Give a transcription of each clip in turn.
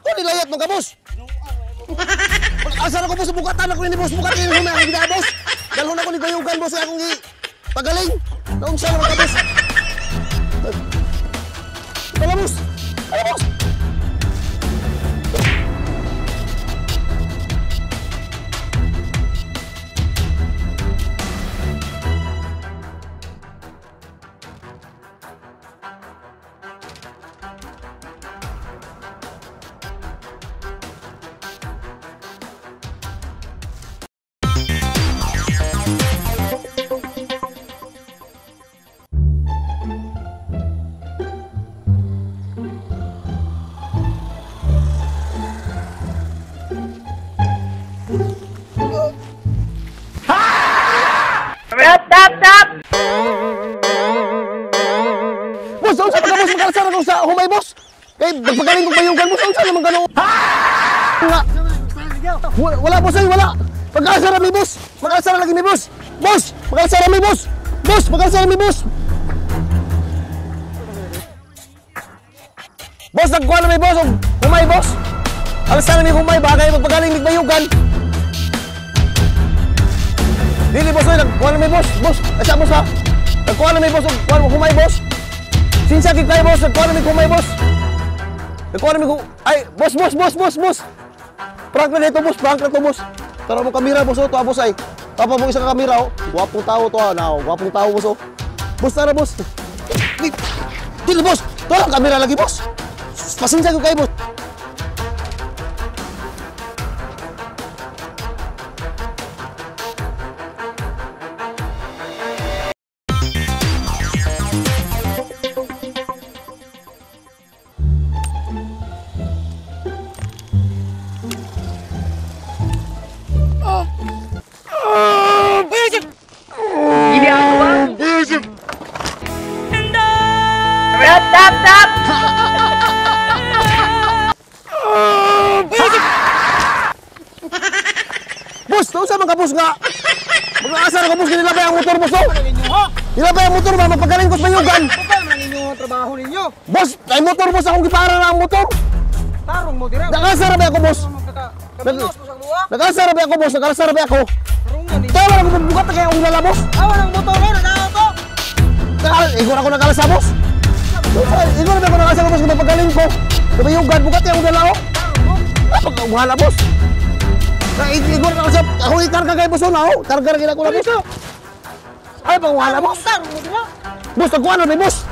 Kung nilayat mo ka, boss. Asa na ko, boss, bukatan ako ni boss, bukatan ni humay akong gida, boss. Dalhon ako ni Bayugan, boss, akong gi pagaling. Naunsa naman ka, boss. Tala, boss. Tala, boss. Stop, stop, stop! Boss, unsa ka boss makalsar ako sa humay, boss? Kay nagpagaling kong bayugan, boss, unsa naman gano? Nga. Wala, boss, ay wala. Pag-asa ra mi, boss. Makalsar lagi mi, boss. Boss, makalsar mi, boss. Boss, makalsar mi, boss. Boss, nagkuha na mi, boss, og humay, boss. Alsa na mi humay ba kay magpagaling mig bayugan. Dili, boss, oy, nagkuha na mi, boss. Boss, asa, boss, ha? Nagkuha na mi, boss, og kuha humay, boss. Sinsa gid kayo, boss, nagkuha na mi humay, boss. Nagkuha na mi ay, boss, boss, boss, boss, boss. Prank na dito, boss, prank na to, boss. Tara mo kamera, boss, oh, to, boss, ay. Tapa mo isang kamera, oh. Gwapong tao to, ah, na, oh. Gwapong tao, boss, oh. Boss, tara, boss. Dili, boss. Tara, kamera lagi, boss. Pasensya ko kayo, boss. Stop, stop, stop! Boss, unsa man ka, boss, nga? Mag-aasa na ka, boss, nilabay ang motor, boss, oh. Nilabay ang motor ba, magpagaling ko sa bayugan. Bukal man ninyo ang trabaho ninyo. Boss, ay motor, boss, akong gipara na ang motor. Tarong mo dira. Nag-asa ra ba ako, boss? Nag-asa ra ba ako, boss? Nag-asa ra ba ako? Tawa na ko magbugat na kaya akong dala, boss. Awa ng motor mo, nanao to. Igor ako nag-alasa, boss. Igor na ako nag-alasa, boss, kung magpagaling ko. Nabayugan, bugat na akong dala, oh. Napag-uhala, boss. Igor na ako, ako ikarga kayo, boss, na, oh. Karga na ko na, boss. Ay, pag-uhala, boss. Boss, nagkuha na, may boss.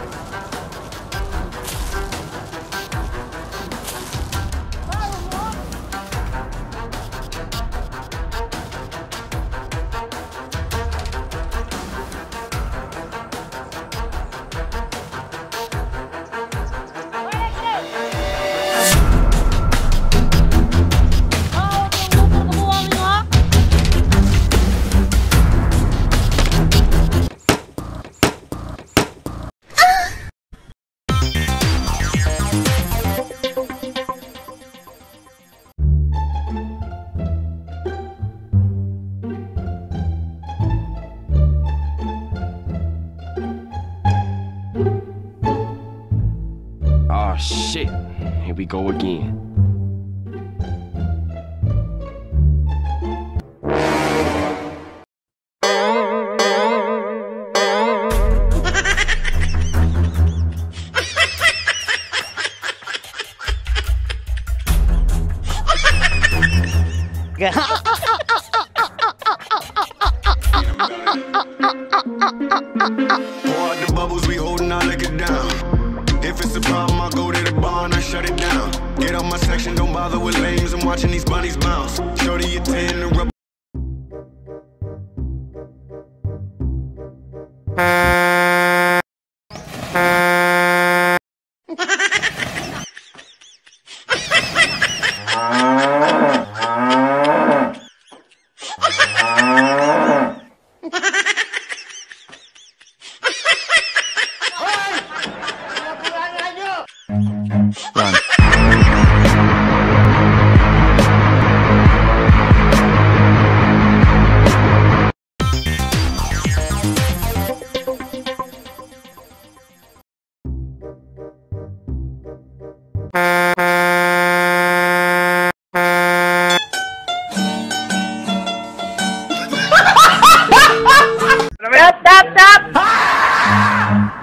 Oh shit, here we go again. Pour out the bubbles, we holding our liquor down. If it's a problem, I go to the bar and I shut it down. Get out my section, don't bother with lames. I'm watching these bunnies bounce. Shorty, you 10 to rub. Run. Tap, tap, tap!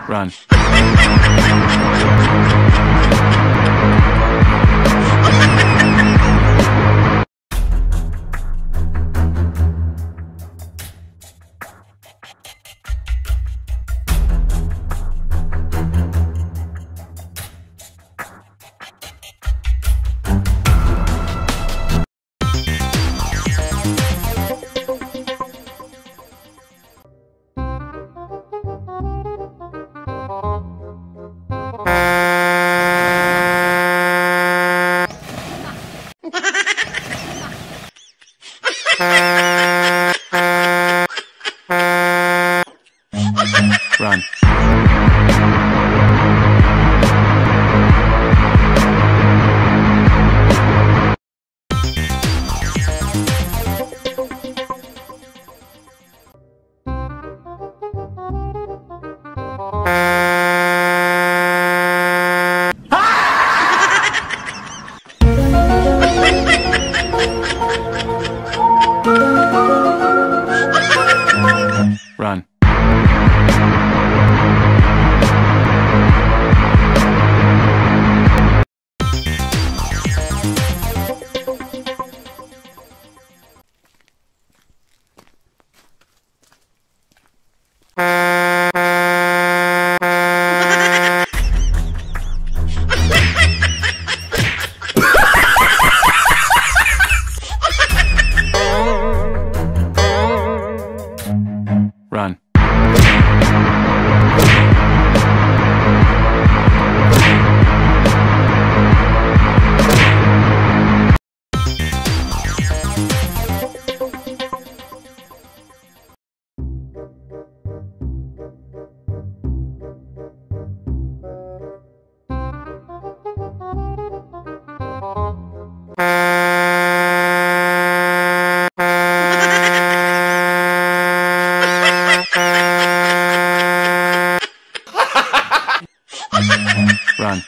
Run. Run. Run. Run. Run.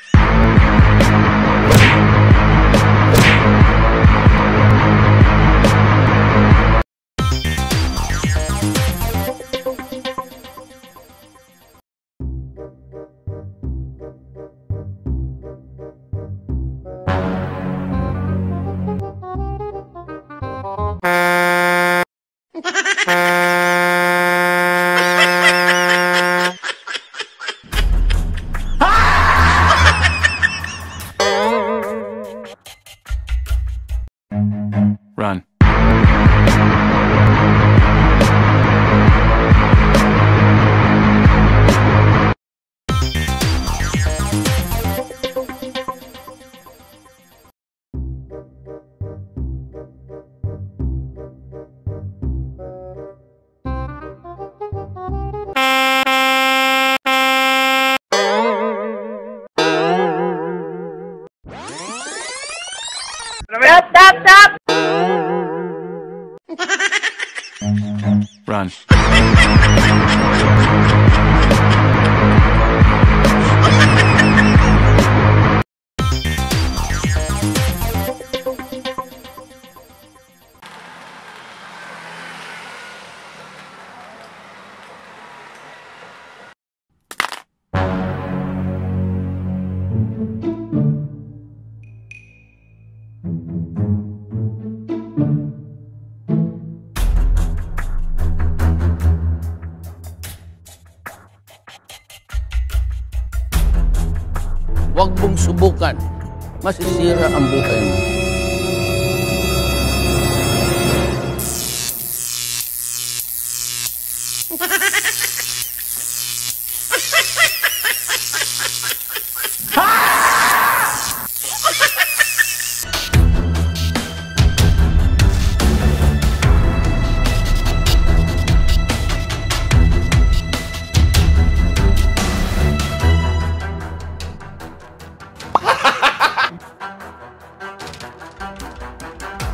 Run. Tap, tap, tap! Run. Huwag mong subukan. Masisira ang buhay mo.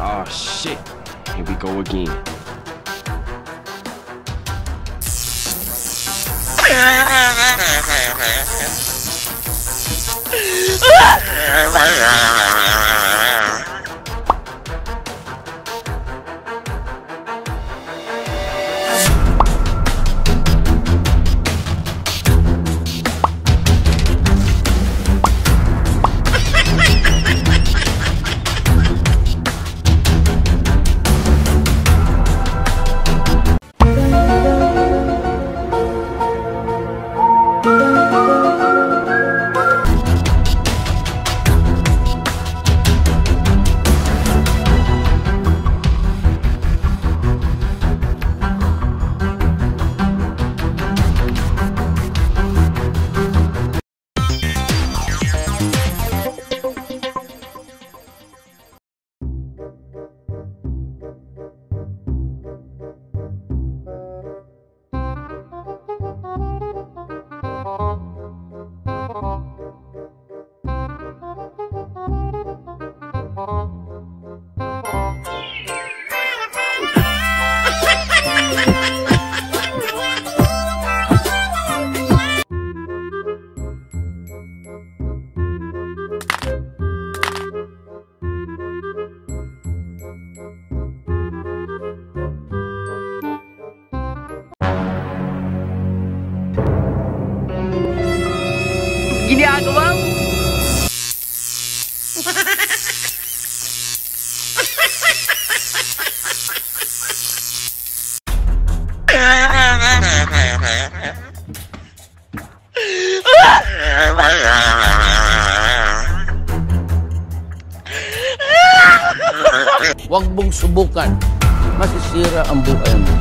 Oh shit, here we go again. Ginagawa mo? Huwag mong subukan. Masisira ang buhay mo.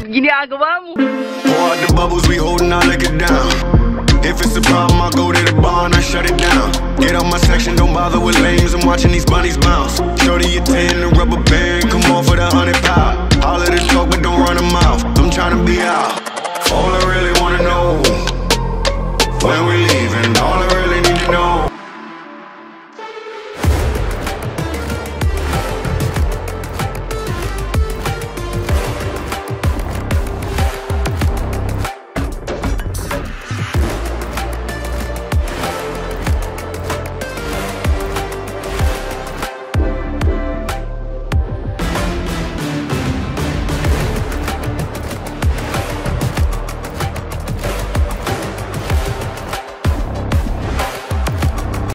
Ginagawa mo? Pour out the bubbles, we holding our liquor down. If it's a problem, I go to the bar and I shut it down. Get out my section, don't bother with lames. I'm watching these bunnies bounce. Shorty, you 10, the rubber band, come on for the 100 pound. All of this talk, but don't run them out. I'm tryna be out.